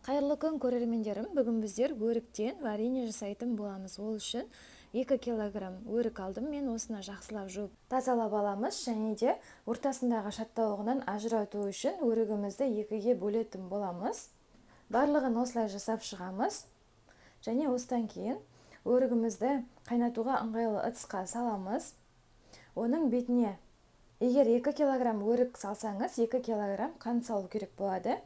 Қайырлы күн, көрермендерім! Бүгін біздер өріктен варенье жасайтын боламыз. Ол үшін 2 килограмм өрік алдым мен. Осыны жақсылап жуып, тазалап аламыз және де ортасындағы шаттауығынан ажырату үшін өрігімізді екіге бөлетін боламыз. Барлығын осылай жасап шығамыз және осыдан кейін өрігімізді қайнатуға ыңғайлы ыдысқа саламыз. Оның бетіне, егер 2 килограмм өрік салсаңыз, 2 килограмм қант салу керек болады.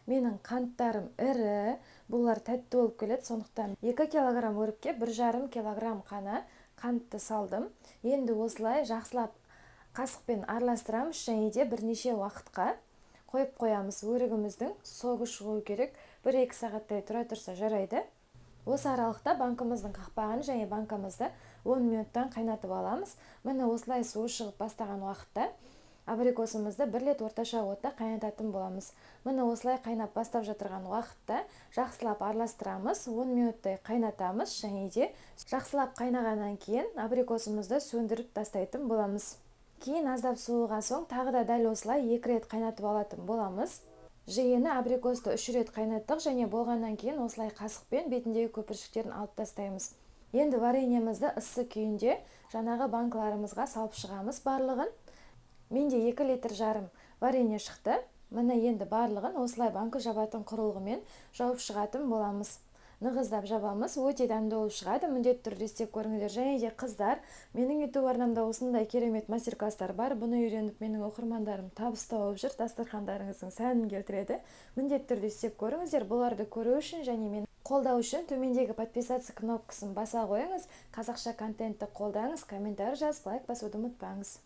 Менің қанттарым ірі, бұлар тәтті болып келеді, сондықтан 2 килограмм өрікке 1,5 килограмм қана қантты салдым. Енді осылай жақсылап қасықпен араластырамыз және де бірнеше уақытқа қойып қоямыз. Өрігіміздің согы шығу керек, 1-2 сағаттай тұра тұрса жарайды. Осы аралықта банкамыздың қақпағын және банкамызды 10 минуттан қайнатып аламыз. Міне, осылай суы шығып бастаған уақытта абрикосымызды бір рет орташа отта қайнататын боламыз. Міне, осылай қайнап бастап жатырған уақытта жақсылап араластырамыз, 10 минуттай қайнатамыз және де жақсылап қайнағаннан кейін абрикосымызды сөндіріп тастайтын боламыз. Кейін аздап суыған соң, тағы да дәл осылай екі рет қайнатып алатын боламыз. Жиыны абрикосты үш рет қайнаттық және болғаннан кейін осылай қасықпен бетіндегі көпіршіктерін алып тастаймыз. Енді вареньемізді ыссы күйінде жаңағы банкаларымызға салып шығамыз барлығын. Менде 2,5 литр варенье шықты. Міне, енді барлығын осылай банка жабатын құрылғымен жауып шығатын боламыз. Нығыздап жабамыз. Өте дәмді болып шығады, міндетті түрде істеп көріңіздер. Және де, қыздар, менің Ютуб арнамда осындай керемет мастер класстар бар. Бұны үйреніп, менің оқырмандарым табыс тауып жүр, дастархандарыңыздың сәнін келтіреді. Міндетті түрде істеп көріңіздер. Бұларды көру үшін және мені қолдау үшін төмендегі «Подписаться» кнопкасын баса қойыңыз. Қазақша контентті қолдаңыз, комментарий жазып, лайк басуды ұмытпаңыз.